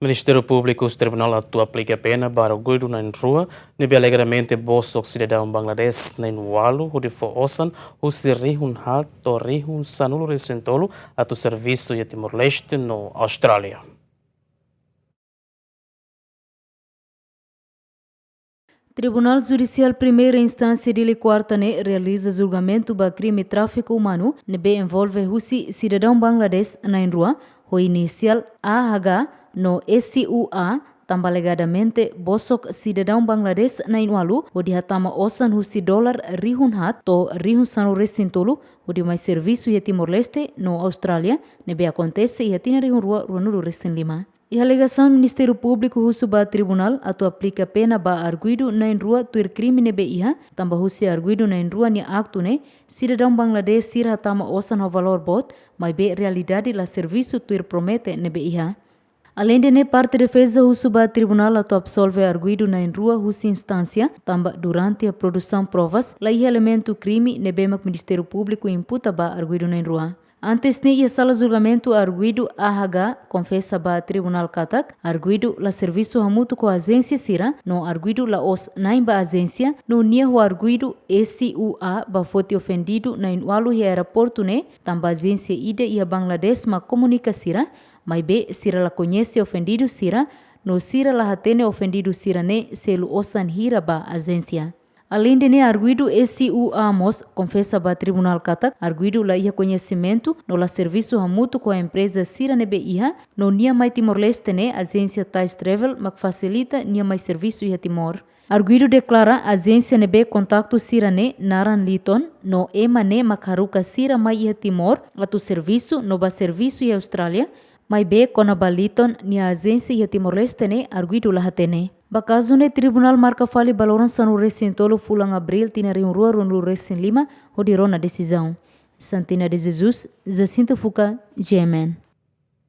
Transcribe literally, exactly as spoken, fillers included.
Ministériu Públiku husu Tribunál atu aplika pena ba arguidu na'in-rua ne'ebé alegadamente bosok sidadaun Bangladesh na'in-ualu hodi fó osan husi rihun haat to'o rihun sanulu-resin-tolu atu servisu iha Timor-Leste no Austrália. Tribunál Judisiál Primeira Instánsia Dili Kuarta ne'e realiza julgamentu ba krime tráfiku umanu ne'ebé envolve husi sidadaun Bangladesh na'in-rua ho inisiál A H G no S U A, tanba alegadamente bosok sidadaun Bangladesh na'in-ualu hodi hatama osan husi dolar rihun haat to'o rihun sanulu-resin-tolu hodi mai servisu iha Timor-Leste no Austrália, ne'ebé akontese iha tinan rihun rua ruanulu-resin-lima. Iha alegasaun, Ministériu Públiku husu ba tribunál atu aplika pena ba arguidu na'in-rua tuir krime ne'ebé iha, tanba husi arguidu na'in-rua nia aktu ne'e, sidadaun Bangladesh sira hatama osan ho valór boot, maibé realidade la servisu tuir promete ne'ebé iha. Aleinde ne'e, parte defeza husu ba tribunál atu absolve arguidu na'in-rua husi instánsia, tanba durante iha produsaun provas, la iha elementu krime ne'ebé mak Ministériu Públiku imputa ba arguidu na'in-rua. Antes ne'e, iha sala julgamentu, arguidu A H G konfesa ba tribunál katak arguidu la servisu hamutuk ho ajénsia sira, no arguidu la'ós na'in ba ajénsia, no nia ho arguidu S U A bá foti ofendidu na'in-ualu iha aeroportu ne'e, tanba ajénsia ida iha Bangladesh mak komunika sira, maibé sira la koñese ofendidu sira, no sira la hatene ofendidu sira ne'e selu osan hira ba ajénsia. Aleinde ne'e, arguidu S U A mós konfesa ba tribunál katak arguidu la iha koñesimentu no la servisu hamutuk ho empreza sira ne'ebé iha, no nia mai Timor-Leste ne'e ajénsia Tais Travel mak fasilita nia mai servisu iha Timor. Arguidu deklara ajénsia ne'ebé kontaktu sira ne'e naran Liton, no ema ne'e mak haruka sira mai iha Timor atu servisu no bá servisu iha Austrália, maibé kona-ba Liton nia ajénsia iha Timor-Leste ne'e arguidu la hatene. Ba kazu ne'e, tribunál marka fali ba loron sanulu-resin-tolu fulan Abríl tinan rihun rua ruanulu-resin-lima hodi rona desizaun. Santina de Jesus, Jacinto Fuca, G M N.